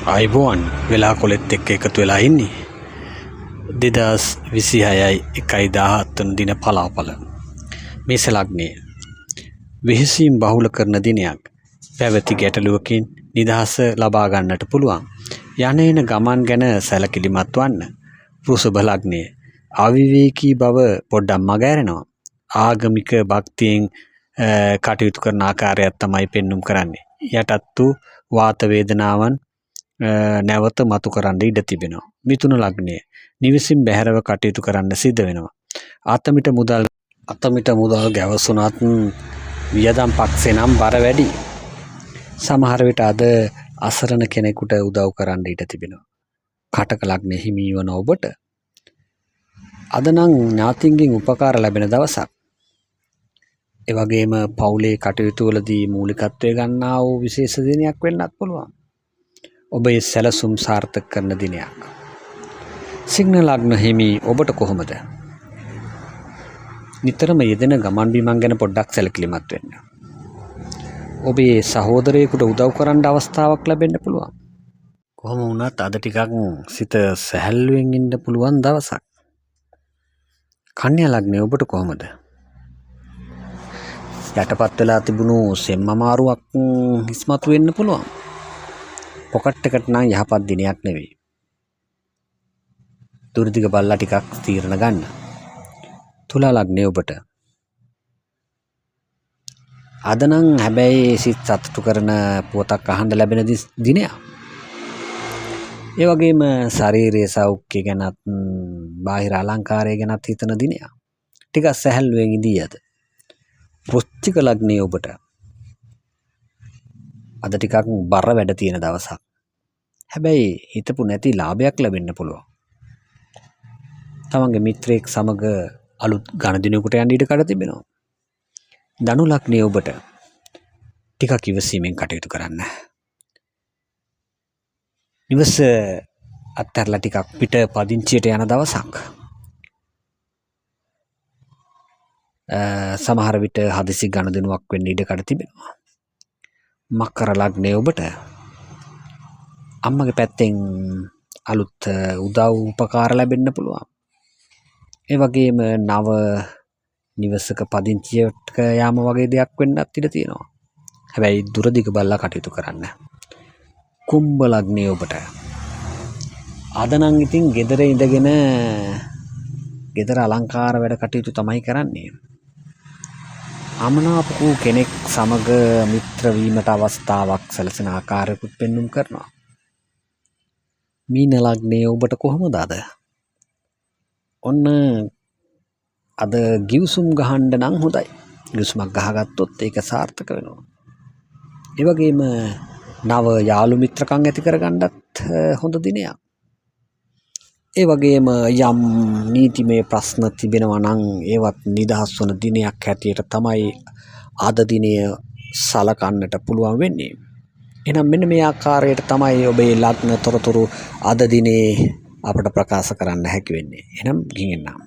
ආයුබෝවන් වෙලා කොලෙත් එක්ක එකතු වෙලා ඉන්නේ 2026යි 1.17 වන දින පලාපල. මේෂ ලග්නය වෙහෙසීම් බහුල කරන දිනයක්. පැවති ගැටලුවකින් නිදහස ලබා ගන්නට පුළුවන්. යන එන ගමන් ගැන සැලකිලිමත් වන්න. වෘෂභ ලග්නය අවිවේකී බව පොඩ්ඩක් මග ඇරෙනවා. ආගමික භක්තියෙන් කටයුතු කරන ආකාරයක් තමයි පෙන්නුම් කරන්නේ. යටත් වූ වාත වේදනාවන් නැවත මතු කරන්න ඉඩ තිබෙනවා. මිථුන ලග්නය නිවසින් බැහැරව කටයුතු කරන්න සිද්ධ වෙනවා. අතමිට මුදල් ගැවසුනත් වියදම් පක්ෂේ නම් බර වැඩි. සමහර විට අද අසරණ කෙනෙකුට උදව් කරන්න ඉඩ තිබෙනවා. කටක ලග්නය හිමි වන ඔබට අද නම් ඥාතින්ගෙන් උපකාර ලැබෙන දවසක්. ඒ වගේම පවුලේ කටයුතු වලදී මූලිකත්වය ගන්නා වූ විශේෂ දිනයක් වෙන්නත් පුළුවන්. ඔබේ සැලසුම් සාර්ථක කරන දිනයක්. සිංහ ලග්න හිමි ඔබට කොහොමද? නිතරම යෙදෙන ගමන් බිමන් ගැන පොඩ්ඩක් සැලකිලිමත් වෙන්න. ඔබේ සහෝදරයෙකුට උදව් කරන්න අවස්ථාවක් ලැබෙන්න පුළුවන්. කොහොම වුණත් අද ටිකක් සිත සැහැල්ලුවෙන් ඉන්න පුළුවන් දවසක්. කන්‍යා ලග්නය ඔබට කොහොමද? යටපත් වෙලා තිබුණු සෙම් අමාරුවක් ඉස්මතු වෙන්න පුළුවන්. පොකට් එකට නම් යහපත් දිනයක් නෙවෙයි. දුරදිග බලලා ටිකක් තීරණ ගන්න. තුලා ලග්නය ඔබට අද නම් හැබැයි සිත් සතුටු කරන පුවතක් අහන්න ලැබෙන දිනයක්. ඒ වගේම ශාරීරික සෞඛ්‍ය ගැනත් බාහිර අලංකාරය ගැනත් හිතන දිනයක්. ටිකක් සැහැල්ලුවෙන් ඉදී අද. වෘශ්චික ලග්නයේ ඔබට අද ටිකක් බර වැඩ තියෙන දවසක්. හැබැයි හිතපු නැති ලාභයක් ලැබෙන්න පුළුවන්. තමන්ගේ මිත්‍රයෙක් සමග අලුත් ගනුදෙනුවකට යන්න ඉඩ කඩ තිබෙනවා. ධනු ලග්නයේ ඔබට ටිකක් ඉවසීමෙන් කටයුතු කරන්න. නිවස අත්හැරලා ටිකක් පිට පදිංචියට යන දවසක්. සමහර විට හදිසි ගනුදෙනුවක් වෙන්න ඉඩ කඩ තිබෙනවා. මකර ලග්නය ඔබට අම්මගේ පැත්තෙන් අලුත් උදව් උපකාර ලැබෙන්න පුළුවන්. ඒ වගේම නව නිවසක පදිංචියට යාම වගේ දෙයක් වෙන්නත් ඉඩ තියෙනවා. හැබැයි දුර දිග බලලා කටයුතු කරන්න. කුම්භ ලග්නය ඔබට අද නම් ඉතින් ගෙදර ඉඳගෙන ගෙදර අලංකාර වැඩ කටයුතු තමයි කරන්නේ. අමනාප වූ කෙනෙක් සමග මිත්‍ර වීමට අවස්ථාවක් සැලසෙන ආකාරයකුත් පෙන්නුම් කරනවා. මීන ලග්නය ඔබට කොහොමද අද? ඔන්න අද ගිවිසුම් ගහන්න නම් හොඳයි. ගිවිසුමක් ගහගත්තොත් ඒක සාර්ථක වෙනවා. ඒ වගේම නව යාළු මිත්‍රකම් ඇති කරගන්නත් හොඳ දිනයක්. ඒ වගේම යම් නීතිමය ප්‍රශ්න තිබෙනවා නම් ඒවත් නිදහස් වන දිනයක් හැටියට තමයි අද දිනය සලකන්නට පුළුවන් වෙන්නේ. එහෙනම් මෙන්න මේ ආකාරයට තමයි ඔබේ ලග්න තොරතුරු අද දිනේ අපට ප්‍රකාශ කරන්න හැකි වෙන්නේ. එහෙනම් ගිහින් එන්නම්.